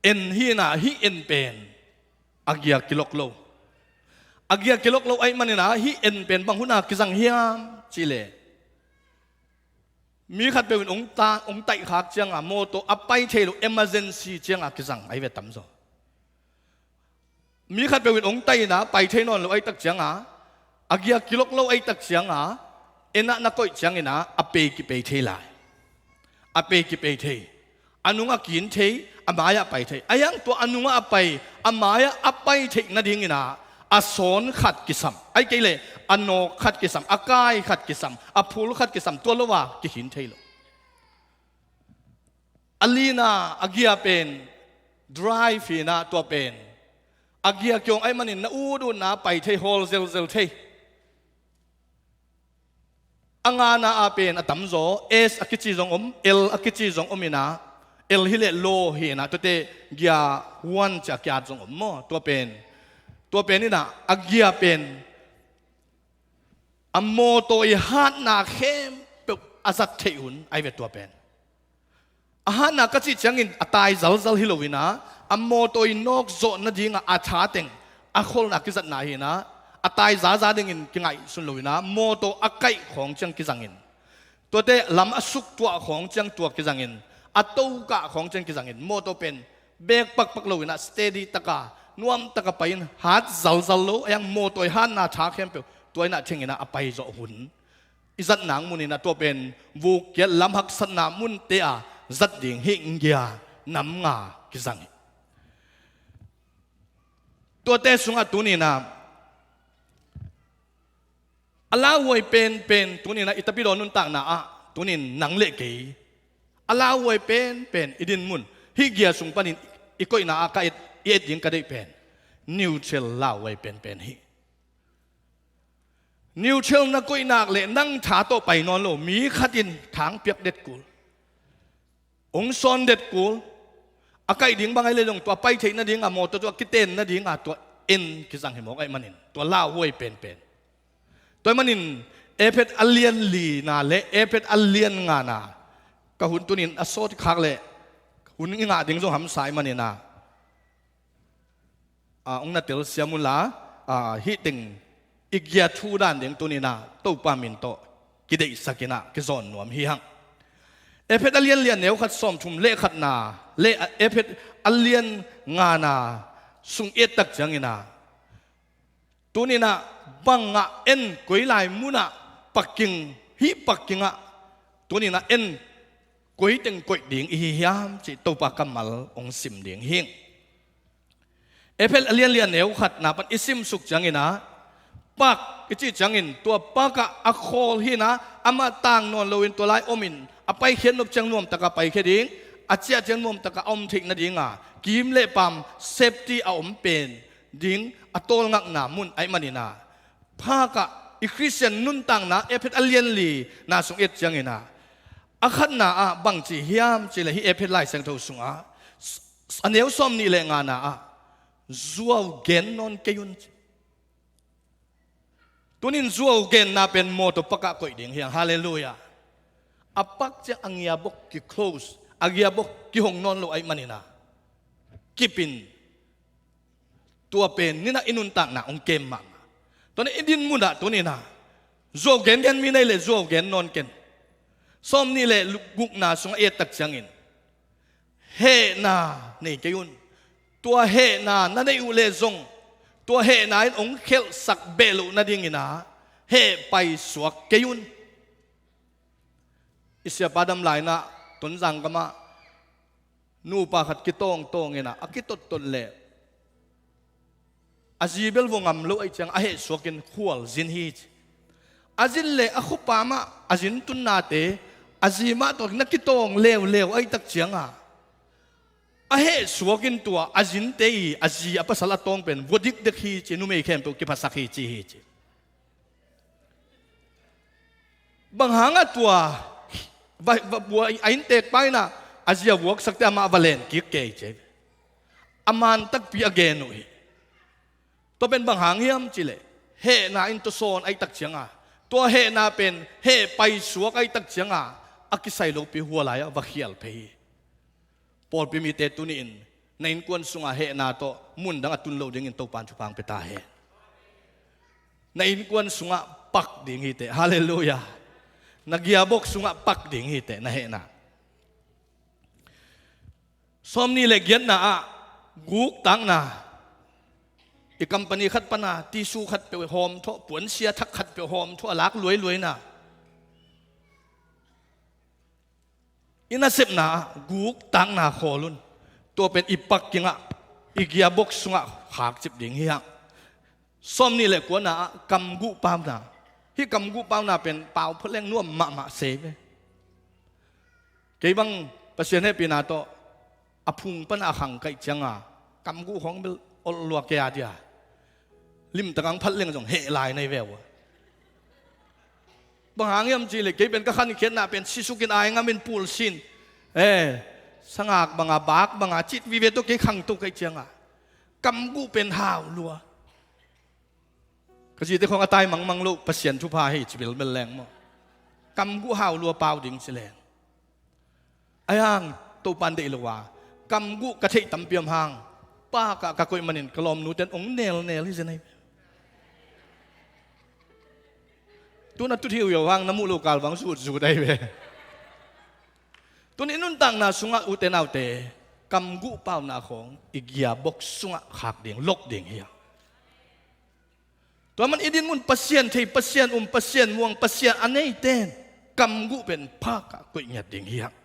En hi-in ah, hih en pen a gia kilok lo. A gia kilok lo ahih manin ah, hih en pen bang hunah kizang hiam cih leh, mi khatpeuh in hong ta, hong taihkhak ciangah mawtaw a pai thei loh, emergency ciangah kizang ahi ve tamzaw. Mi khatpeuh in hong taih in ah pai thei nawn lo ahih tak ciangah, a gia kilok lo ahih tak ciangah, en ah na koih ciangin ah a pei kipei thei lai. A pei kipei thei. A nungah kin thei, a mai-ah pai thei. Ahi hang tua a nungah a pai, a mai-ah a pai theih nadingin ah a sawn khat kisam, ahih kei leh a nawk khat kisam, a kai khat kisam, a phul khat kisam, tua lo-a kikhin thei lo. A lina, a gia pen drive hi-in ah, tua pen a gia kiawng ahih manin na ut utna pai thei, hawl zelzel thei. A ngana ah pen a tamzaw S a kici zong om, L a kici zong om in ah, L hi leh low hi-in ah, tuate gear one ci-a ki-at zong om maw. Tua pen, tua pen in ah, a gia pen a mawtaw i hatna khempeuh a zat theih hun ahi ve tua pen. A hatna ka cih ciangin a tai zalzal hi lo-in ah, a mawtaw i nawkzawh nadingah a tha teng, a kholhna kizatna hi-in ah, a tai zaza dingin kingaihsun lo-in ah, mawtaw a kaih khawng ciang kizangin, tuate lam a suktuah khawng ciang tua kizangin, a tokah khawng ciang kizangin, mawtaw pen bek pakpak lo-in ah steady taka, nuam taka pai-in, hat zalzal lo, ahi hang mawtaw i hatna tha khempeuh tua in ah theng in ah a paizawh hun i zat nang mun in ah, tua pen vuk kiat lam haksatna munte-ah zat ding hih gear nam nga kizang hi. Tuate sungah tuni-in ah, a lauhuai penpen tuni-in ah i tapidaw nuntakna ah, tuni-in nang le kei, a lauhuai penpen i din mun, hih gear sung panin i koihna ah ka et, i et ding ka deih pen neutral lauhuai penpen hi. Neutral na koih nak leh nang tha tawh pai nawn lo, mi khat in thang piak det kul, hong sawn det kul, a kaih ding bang ahi leh zong tua pai theih nadingah, mawtaw tua kiten nadingah tua en kizang hi mawk ahih manin, tua lauhuai penpen. Tua ahih manin Efet a lian lina le Efet a lian ngana, ka hun tuni-in a sawt khak leh hun i ngah ding zong hamsa ahih manin ah, a, hong na telsiam unla, a, hih teng i gear thu dan ding tuni-in ah Topa min tawh kideihsak in ah kizawn nuam hi hang. Efet a lian li, a neu khat sawmthum le khatna le, a, Efet a lian ngana sung i et tak ciangin ah, tuni-in ah bangah en, koi lai munah parking, hih parking ah tuni-in ah en koi teng koih ding i hi hiam cih Topa kammal hong sim ding hi. Efet a lian li, a neu khatna pan i simsuk ciangin ah, park i cih ciangin tua park ah a khawl hi-in ah, amah tang nawn loin tua lai omin a paikhiat nop ciang nuamtak ah paikhia ding, a ciah ciang nuamtak ah a om theih nading a, kim le paam safety a om pen ding a tawlngakna mun ahih manin ah, park ah I Khristian nuntakna Efesa a lian li na sung et ciangin ah, a khatna ah bang ci hiam cih leh, hih Efesa Lai Siangtho sungah a neu sawmnih le ngana ah, zuau gen nawn kei un ci. Tunin zuau genna pen mawtaw pakah koih ding hi hang. Halleluiah. A pak ciang a gearbox ki-close, a gearbox kihong nawn lo ahih manin ah, kipin tua pen ni-in ah i nuntakna hong kem mahmah. Tua hi-in i din munah tunin ah, zuau gengen mi na hih leh zuau gen nawn ken. Sawmnih le gukna sungah i et tak ciangin, hehna nei kei un. Tua hehna na neih uh leh zong, tua hehna in hong khelhsak beh loh nadingin ah, heh paisuak kei un. I siapa dam lai-in ah, Tonzang gamah nupa khat kitawngtawng in ah, a kitottot leh, a zi bel vua ngam lo ahih ciang a heh suakin khual zin hi ci. A zin leh a khuapa mah, a zin tunnate, a zi mah tawh na kitawng leuleu ahih tak ciangah, a heh suakin tua a zinte i, a zi a pasal a tawng pen vua dikdek hi ci, numei khempeuh kiphasak hi ci hi ci. Bang hangah tua va, va, vua a innteekpa in ah, a zi a vuaksakte amah va len kik kei ci. A man takpi a gen uh hi. Tua pen bang hang hiam cih leh, hehna in tua sawn ahih tak ciangah, tua hehna pen heh paisuak ahih tak ciangah, a kisai lopi hua lai-ah va khial phei hi. Pawlpi mite tuni-in na innkuan sungah hehna tawh mundang a tun lo dingin Topa'n thupha hong pia ta hen. Na innkuan sungah pak ding hi teh. Halleluiah. Na gearbox sungah pak ding hi teh, na hehna. Sawmnih le giatna ah, guktakna. I company khat pan ah tissue khatpeuh hawm thawh, puansia thak khatpeuh hawm thawh a lak luailuaina. I nasepna ah guktakna khawl un. Tua pen i pak kingah, i gearbox sungah khakcip ding hi hang. Sawmnih le kuana ah, kamguh pauna. Hih kamguh pauna pen pau phot leng nuam mahmah se ve. Kei bang Pasian hehpihna tawh a phung pan a khang ka hih ciangah, kamguh khawng bel olh lua kei a dia. Limtak hong phat leng zong heh lai na hi ve uh a. Bang hang hiam cih leh, kei pen ka khan khiatna pen sisukin ai ngamin pulsin, eh, sangak banga, bak banga cit vive tawh kei khangto ka hih ciangah, kamguh pen hau lua. Ka zite khawng a tai mangmang lo, Pasian thupha hi ci bilbel leng maw. Kamguh hau lua pau ding ci leng. Ahi hang Topa'n deih lo a, kamguh ka theih tampi om hang, pakah ka koih manin ka lawmnute in hong nelnel hi zen ahi. Tu-in a tut hiuhiau hang na muh lo kal bang zutzut ahi ve. Tuni i nuntakna sungah ute naute, kamguh pauna khawng i gearbox sungah khak ding, lock ding hi hang. Tua man i dinmun Pasian thei, Pasian um, Pasian muang, Pasian a neite in kamguh pen pakah koih ngiat ding hi hang.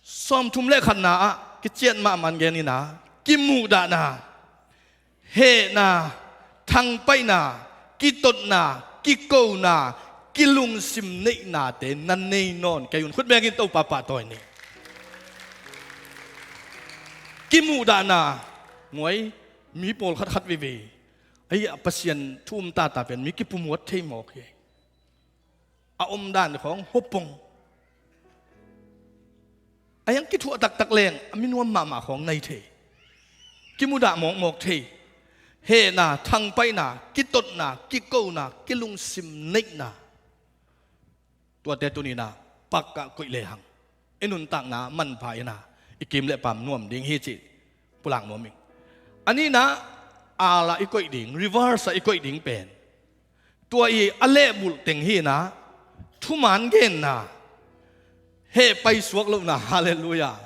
Sawmthum le khatna ah kician mahmah in gen in ah, kimuhdahna, hehna, thangpaihna, kitotna, kikona, kilungsim neihnate na nei nawn kei un. Khut bengin Topa pahtawi ni. Kimuhdahna, nguai, mi pawlkhat khat veivei, ahi a, Pasian thu um tata pen mi kipumuat thei mawk hi. A omdan khawng hopong. A hiang kithuah taktak leng a minuam mahmah khawng nai thei. Kimudah mawkmawk thei. Hehna, thangpaihna, kitotna, kikona, kilungsim neihna. Tuate tuni-in ah pakah koih lehang i nuntakna manpha in ah i kim le pam nuam ding hi cih pulak nuam ing. A nihna, al ah i koih ding, reverse ah i koih ding pen, tua i a lehbulh teng hi-in ah thuman genna, heh paisuak lohna. Halleluiah.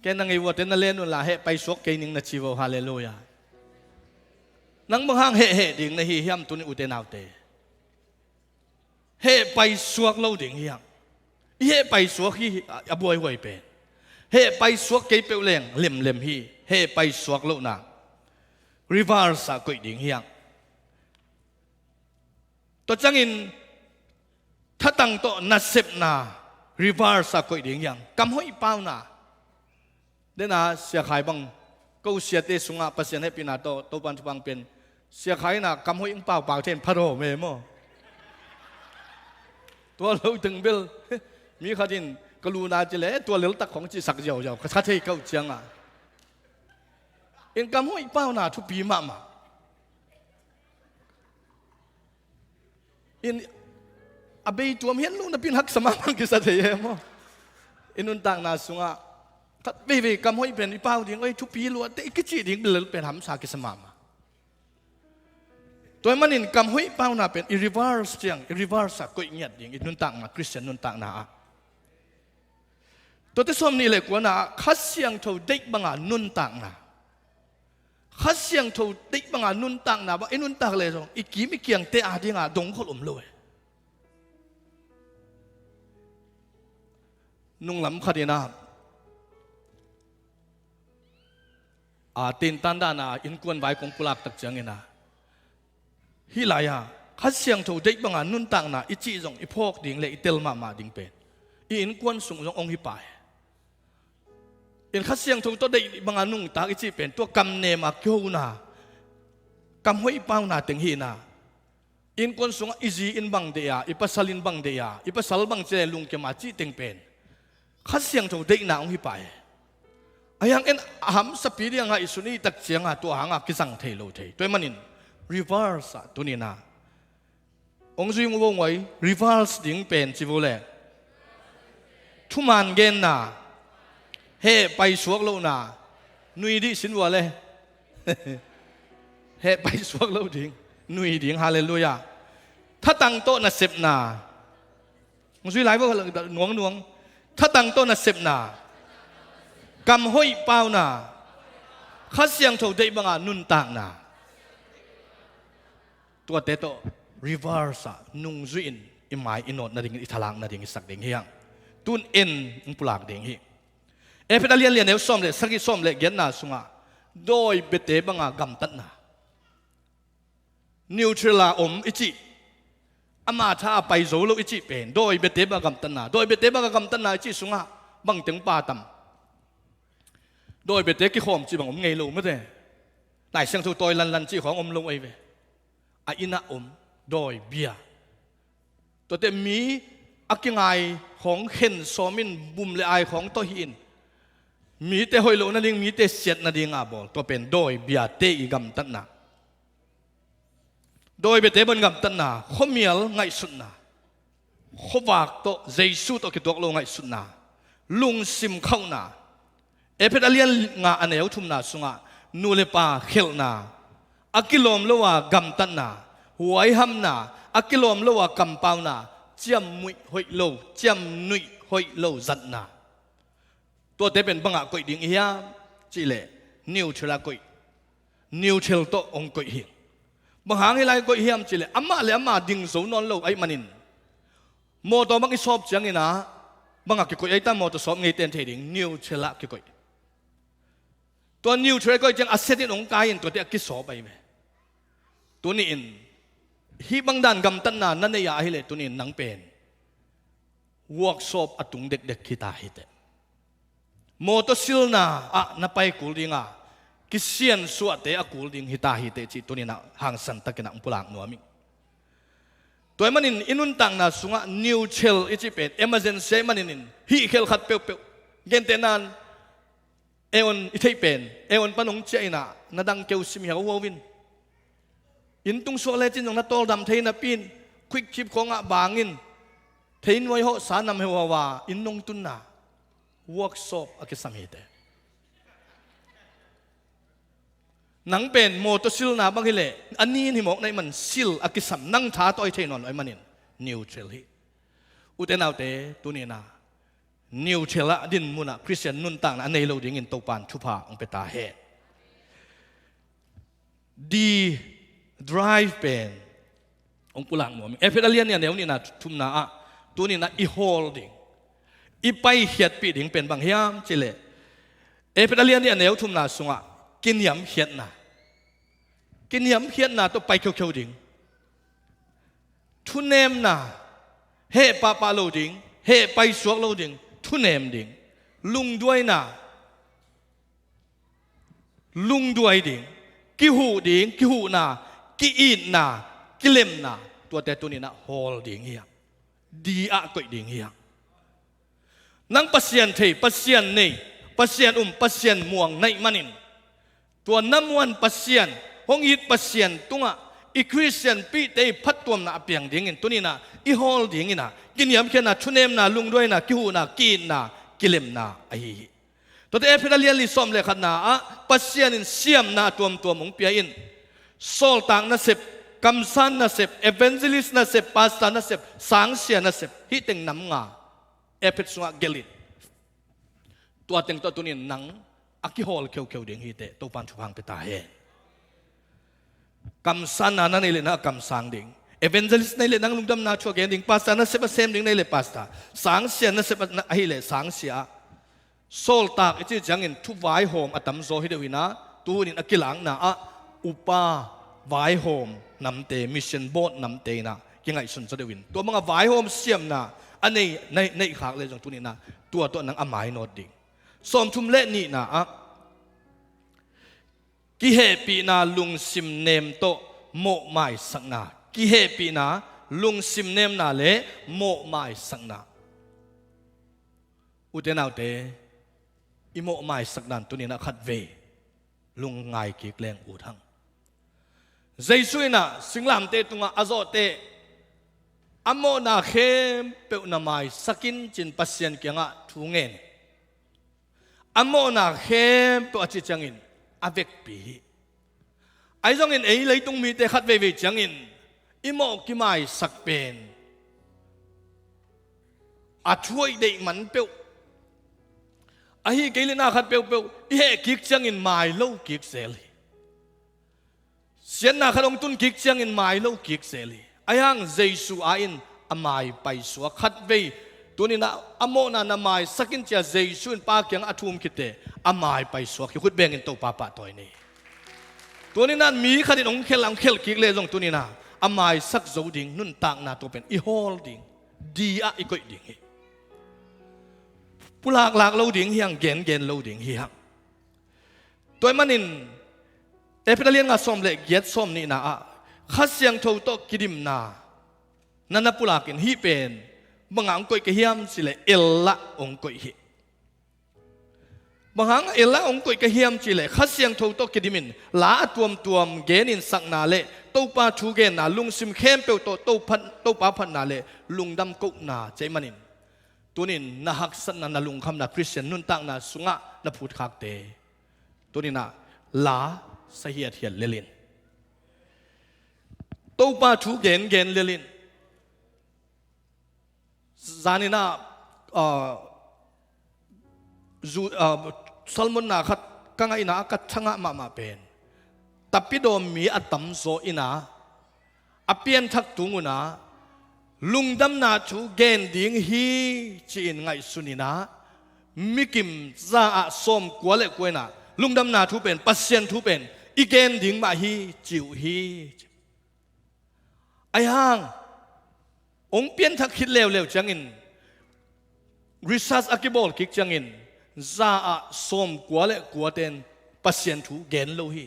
Ken na ngei uh a, te na len un la, heh paisuak kei ning na ci uh a, halleluiah. Nang bang hang heh heh ding na hi hiam tuni, ute naute? Heh paisuak lo ding hi hang. I heh paisuak hi a buaihuai pen. Heh paisuak kei peuh leng lemlem hi. Heh paisuak lohna, reverse ah koih ding hi hang. Tua ciangin thatang tawh nasepna, reverse ah koih ding hi hang. Kam hoih pauna. Dena Sia Khai bang, ko siate sungah Pasian hehpihna tawh Topan thupha pen Sia Khai in ah kam hoih hong paupau thei in pha daw me maw? Tua lo teng bel mi khat in ka luna ci leh tua leltak khong cihsak ziauziau ka sa thei kauh ciangah. In kam hoih pauna thupi mahmah. In a bei tuam hian lo napi in haksa mahmah kisa thei e maw? I nuntakna sungah khat veivei kam hoih pen i pau ding, oi thupi luatte i kicih ding bel pen hamsa kisa mahmah. Tua ahih manin kam hoih pauna pen i reverse ciang, i reverse ah koih ngiat ding i nuntakna, Khristian nuntakna ah. Tuate sawm nih le kuana ah Kha Siangtho deih banga nuntakna. Kha Siangtho deih banga nuntakna bang i nuntak leh zong i kim i kiangte adinga dongkhol om lo e. Nunglam khat in ah, a, tintan dana innkuan vai kong pulak tak ciangin ah, hih lai-a Kha Siangtho deih banga nuntakna i cih zong i phawk ding le i tel mahmah ding pen i innkuan sung zong hong hi pah e. In Kha Siangtho tawh deih banga nungtak i cih pen tua kam nema kihona, kam hoih pauna teng hi in ah, innkuan sungah i zi in bang deih a, i pasal in bang deih a, i pasal bang ci le lungkim a cih teng pen Kha Siangtho deihna hong hi pah e. Ahi hangin a hamsapi ding a ngaihsun i tak cianga tua hanga kizang thei lo thei. Tua ahih manin reverse ah tuni in ah hong zui ngu vo ngoi, reverse ding pen ci vo le. Thuman genna, heh paisuak lohna, nui dih sin vua le. Heh paisuak lo ding, nui ding, halleluiah. Thatang tawh nasepna. Hong zui lai vo nuangnuang. Thatang tawh nasepna, kam hoih pauna, Kha Siangtho deih banga nuntakna. Tuate tawh reverse ah nungzui in i mai i nawt nading, i thalak nading i sak ding hi hang. Tun en hong pulak ding hi. Efesa lian lian neu sawm le sagih, sawm le giatna sungah dawi biate banga gamtatna. Neutral a om i cih, ama tha a pai zo lo i cih pen dawi biate banga gamtatna. Dawi biate banga gamtatna i cih sungah bangteng pa tam? Dawi biate kikhawm cih bang om ngei lo mate. Lai Siangtho tawi lanlan cih khawng om lo ei ve. A inn ah om dawi bia. Tuate mi a kingai khawng khen sawm in, bum le ai khawng tawh hi in, mite hoih loh nading, mite siat nadinga bawl, tua pen dawi biate i gamtatna. Dawi biate bang gamtatna, khuamial ngaihsutna, khuavak tawh, Jesu tawh kituak lo ngaihsutna, lungsim khauhna. Efesa lian nga a neu thumna sungah nu le pa khelhna, a kilawm lo a gamtatna, huaihamna, a kilawm lo a kampauna, ciamnuih hoih lo, ciamnuih hoih lo zatna. Tuate pen bangah koih ding i hiam cih leh, neutral ah koih. Neutral tawh hong koih hi. Bang hang hih lai koih hiam cih leh, amah le amah ding zo nawn lo ahih manin, mawtaw bang i sawp ciangin ah, bangah kikoih ahi ta, mawtaw sawp ngeite in thei ding, neutral ah kikoih. Tua neutral koih ciang a set in hong kai in tuate a kisawp ahi ve. Tuni in hih bang dan gamtatna na nei a ahih leh tuni in nang pen workshop a tung dekdek hi ta hi teh. Mawtaw silna ah na pai kul dinga, kisiansuahte a kul ding hi ta hi teh cih tuni in ah hangsan takin ah hong pulak nuam ing. Tua ahih manin i nuntakna sungah neutral i cih pen emergency ahih manin in, hih khel khat peuhpeuh, gentehna in, Aeon i theih pen, Aeon pan hong ciah in ah, na dang keu sim hiauhau in. Inn tung suak lecin zong na tawldam thei napi in, quick trip khawngah bang in, theinuai hawhsa nam heuhau a inn nong tunna, workshop a kisam hi teh. Nang pen mawtaw silna bang hi leh, a ni in hi mawk na hih man sil a kisam, nang tha tawh hi thei nawn lo ahih manin neutral hi. Ute naute, tuni in ah neutral ah dinmun ah Khristian nuntakna a nei lo dingin Topa'n thupha hong pia ta hen. D, drive pen hong pulak nuam ing. Efesa lian nih a neu nihna thumna ah tuni in ah i hawl ding, i paikhiatpih ding pen bang hiam cih leh, Efesa lian nih a neu thumna sungah kiniamkhiatna. Kiniamkhiatna tawh pai kheukheu ding. Thunemna, heh pahpah lo ding, heh paisuak lo ding, thunem ding. Lungduaina, lungduai ding, kihuh ding, kihuhna, ki-itna, kilemna, tuate tuni-in ah hawl ding hi hang. Di-ah koih ding hi hang. Nang Pasian thei, Pasian nei, Pasian um, Pasian muang na hih manin, tua na muan Pasian, hong it Pasian tungah i Khristian pihte i phattuamna a piang dingin tuni-in ah i hawl dingin ah kiniamkhiatna, thunemna, lungduaina, kihuhna, ki-itna, kilemna ahi hi. Tuate Efesa lian li sawm le khatna ah Pasian in siamna a tuamtuam hong pia in, sawltak nasep, kamsan nasep, evangelist nasep, pastor nasep, sangsia nasep, hih teng nam nga Efesa sungah gelh in. Tua teng tawh tuni-in nang a kihawl kheukheu ding hi teh, Topa'n thupha hong pia ta hen. Kamsanna na neih leh nang a kamsang ding. Evangelist na hih leh nang lungdamna thu a gen ding. Pastor nasep a sem ding na hih leh pastor. Sangsia nasep a, na, ahih leh sangsia. Sawltak i cih ciangin thu vaihawm a tamzaw hi deuh in ah, tu hunin a kilakna ah upa, vaihawm namte, mission board namte in ah kingaihsun zaw deuh in, tua bang a vaihawm siamna a nei, nei, neih khak leh zong tuni-in ah tua tawh nang a mainawt ding. Sawmthum le nihna ah kihehpihna lungsim nem tawh mawhmaisakna. Kihehpihna lungsim nemna le mawhmaisakna. Ute naute, i mawhmaisakna in tuni-in ah khatvei lungngai kik leng ut hang. Jesu in ah singlamteh tungah a zawh teh, a mawhna khempeuh na maisak in, ci-in Pasian kiangah thu ngen. A mawhna khempeuh a cih ciangin a vekpi hi. Ahi zongin ei leitung mite khat veivei ciangin i mawh kimaisak pen a thu hoih deih man peuh, ahi kei leh na khat peuhpeuh i heh kik ciangin mai lo kik zel hi. Siatna khat hong tun kik ciangin mai lo kik zel hi. Ahi hang Jesu a in a mai paisuak khatvei. Tuni-in ah a mawhna na maisak in, ci-a Jesu in Pa kiangah a thum khit teh a mai paisuak hi. Khut bengin Topa pahtawi ni. Tuni-in ah mi khat in hong khelh, hong khelh kik leh zong tuni-in ah a maisak zo ding nuntakna, tua pen i hawl ding. Di-ah i koih ding hi. Pulak lak lo ding hi hang, gengen lo ding hi hang. Tua ahih manin Efesa lian nga sawm le giat, sawm nihna ah Kha Siangtho tawh kidimna na na pulak in, hih pen bang hang hong koih ka hiam cih leh el ah hong koih hi. Bang hang el ah hong koih ka hiam cih leh Kha Siangtho tawh kidim in la a tuamtuam genin sakna le Topa thu genna, lungsim khempeuh tawh Topa, Topa phatna le lungdam kohna ci ahih manin, tuni-in na haksatna, na lungkhamna, Khristian nuntakna sungah na phutkhakte, tuni-in ah la sa hiathiat lel in, Topa thu gengen lel in. Zanin ah, ah, zu-, ah, sermon na khat ka ngaihna ah ka thangah mahmah pen, tapidawm mi a tamzaw in ah a pianthak tung un ah lungdamna thu gen ding hi ci-in ngaihsun in ah, mikim za ah sawmkua le kua in ah lungdamna thu pen, Pasian thu pen i gen ding mah hi ci uh hi. Ahi hang hong pianthak khit leuleu ciangin, research a kibawl kik ciangin, za ah sawmkua le kuate in Pasian thu gen lo hi.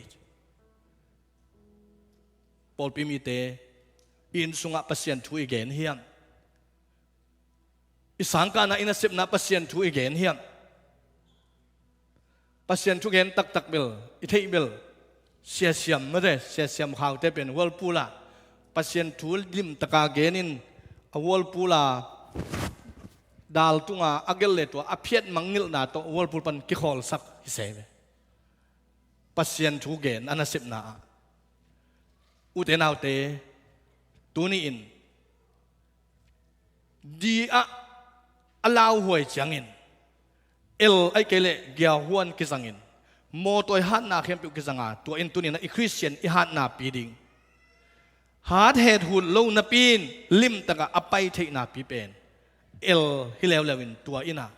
Pawlpi mite, i inn sungah Pasian thu i gen hiam? I sangkahna, i nasepna Pasian thu i gen hiam? Pasian thu gen taktak bel, i theih bel, Sia Siam mate, Sia Siam Khaute pen Whirlpool ah Pasian thu limtaka genin, a Whirlpool a dal tunga a gelh le tua a phiat mangngilhna tawh Whirlpool pan kikhawlsak hi se ve. Pasian thu gen a nasepna ah. Ute naute, tuni-in di-ah a lauhuai ciangin, el ahih kei leh giahuan kizangin, mawtaw i hatna khempeuh kizanga, tua in tuni-in ah i Khristian i hatnapi ding, hat het hut lo napi in limtakah a pai theihnapi pen el hi leuleu in, tua in ah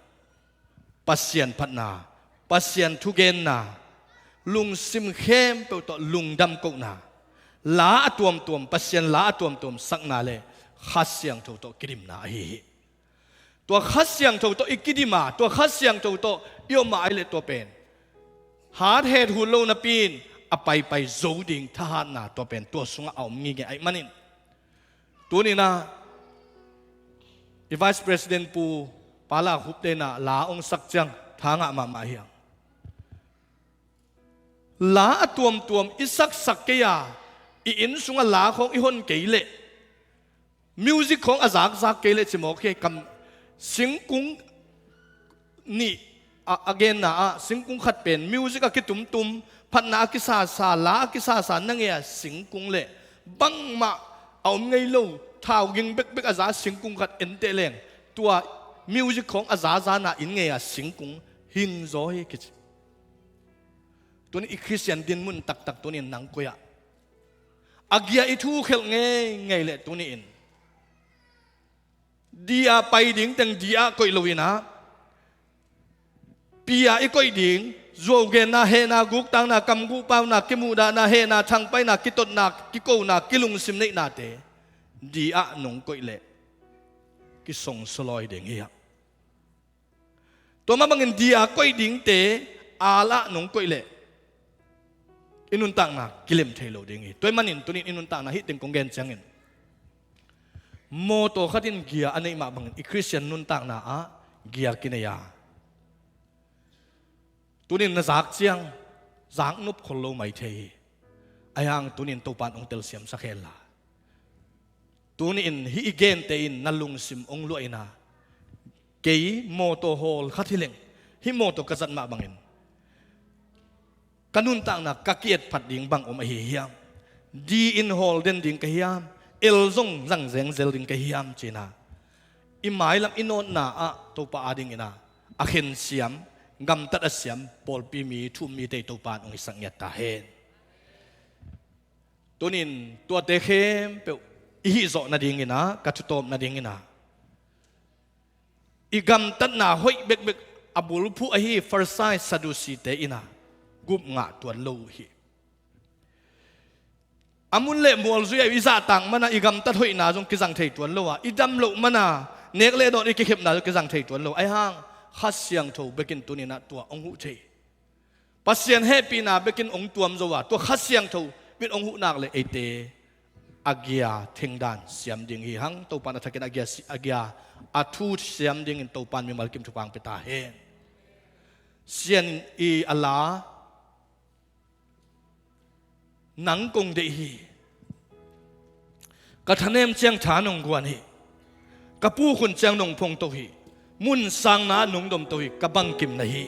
Pasian phatna, Pasian thugenna, lungsim khempeuh tawh lungdam kohna, la a tuamtuam, Pasian la a tuamtuam sakna le Kha Siangtho tawh kidimna ahi hi. Tua Kha Siangtho tawh i kidim a, tua Kha Siangtho tawh i om a, ahih leh tua pen hat het hut lo napi in a paipai zo ding thahatna tua pen tua sungah a om ngingei ahih manin, tuninah i Vice President Pu Pala Khup tenah la hong sak ciang tha ngah mahmah hiam? La a tuamtuam i saksak kei a, i inn sungah la khawng i hon kei leh, music khawng a zakzak kei leh cimawk hi. Kam singkung nih a, a genna ah singkung khat pen music a kitumtum, phatna a kisasa, la a kisasa na ngei a singkung leh bangmah a om ngei lo, thau ging bekbek a za singkung khat enteh leng, tua music khawng a zazana inn ngei a singkung hing zaw hi kici. Tuni i Khristian dinmun taktak tuni in nang koi ah a gia i thu khelh ngeingei leh tuni in di a pai ding teng di ah koih loinah, pi a i koih ding, zuaugenna, hehna, guktakna, kamguhpauna, kimuhdahna, hehna, thangpaihna, kitotna, kikona, kilungsim neihnate di ah nong koih leh kisongsuah lawi ding hi hang. Tua mah bangin di a koih dingte al ah nong koih leh i nuntakna kilem thei lo ding hi. Tua ahih manin tunin i nuntakna hih teng kong gen ciangin, mawtaw khat in gia a neih mah bangin i Khristian nuntakna ah gia kinei a, tunin na zak ciang zak nop khol lo mai thei hi. Ahi hang tunin Topan hong telsiamsak hen la, tuni in hih i gente in na lungsim hong luah in a, kei mawtaw hawl khat hi leng, hih mawtaw ka zat mah bangin ka nuntakna ka ki-etphat ding bang om ahi hiam? Di in hawl den ding ka hiam? El zong zang zengzel ding ka hiam? Ci-in a, i mailam i nawtna ah Topa adingin a, a khensiam, gamtat a siam pawlpi mi, thu-um mite Topa in hong hisak ngiat ta hen. Tunin tuate khempeuh i hihzawh nadingin a, ka thutawp nadingin a, i gamtatna hoih bekbek a bulphuh ahi Farisai, Sadusi-te in a gup ngah tuan lo uh hi. A mun le mual zui a i zahtak man a i gamtat hoihna zong kizang thei tuan lo a, i dam loh man a nek le dawn i kikhepna zong kizang thei tuan lo. Ahi hang Kha Siangtho bekin tunin a tua hong huh thei. Pasian hehpihna bekin hong tuam zo a, tua Kha Siangtho bek hong huh nak leh eite a gia thengdan siam ding hi hang. Topan a thakin a gia si-, a gia, a thu siam dingin Topan mimal kim thupha hong pia ta hen. Sian i a la, nang kong deih hi. Ka thanem ciang tha nong guan hi. Ka puk hun ciang nong phongto hi. Mun sangna nong domto hi. Ka bangkim na hi.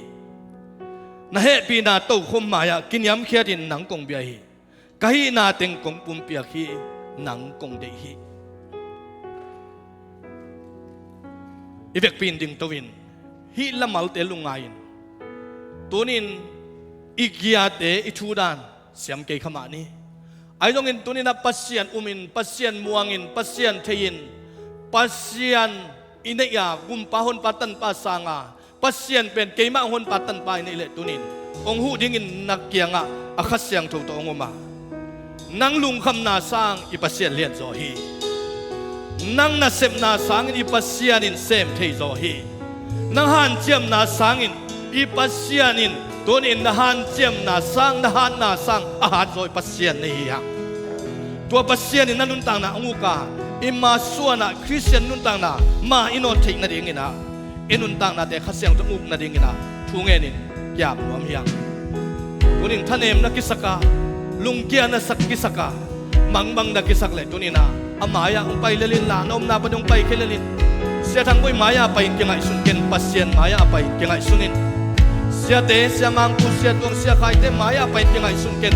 Na hehpihna tokhom mai-ah kiniamkhiatin nang kong bia hi. Ka hihna teng kong pumpiak hi. Nang kong deih hi. I vekpi in dingto in hih lamalte lungngai in, tunin i giate i thu dan siam kei kha mah ni. Ahi zongin tunin a Pasian umin, Pasian muangin, Pasian thei-in, Pasian i neih a, gumpa honpa tanpa sanga Pasian pen keimah honpa tanpa i neih leh tunin hong huh dingin na kiangah a Kha Siangtho tawh hong om a, nang lungkhamna sang i Pasian lianzaw hi. Nang nasepna sangin i Pasian in sem theizaw hi. Nang hanciamna sangin i Pasian in tunin na hanciamna sang, na hatna sang a hatzaw i Pasian na hi hang. Tua Pasian in na nuntakna hong uk a, i masuanah Khristian nuntakna ma i nawt theih nadingin ah, i nuntaknate Kha Siangtho hong uk nadingin ah thu ngenin kiam nuam hi hang. Tunin thanem na kisak a, lungkia na sak kisak a, mangbang na kisak leh tunin ah a mai-ah hong pai lel in la, na omna panin hong pai khia lel in. Sia Thang Bawi mai-ah pai-in kingaihsun ken, Pasian mai-ah pai-in kingaihsun in. Siate, Sia Mang Pu, Sia Tuang, Sia Khaite mai-ah pai-in kingaihsun ken.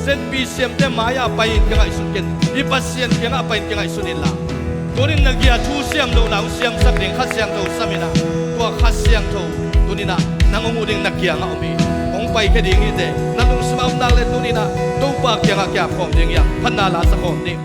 Zenpi siamte mai-ah pai-in kingaihsun ken. I Pasian kiangah pai-in kingaihsun inla, tunin na gia thu siam lohna hong siamsak ding Kha Siangtho sam in ah, tua Kha Siangtho tunin ah nang hong huh ding na kiangah om hi. Hong paikhia ding hi teh. Na lungsim ah om nak leh tunin ah Topa kiangah kiap khawm ding hi hang. Phatna la sa khawm ding.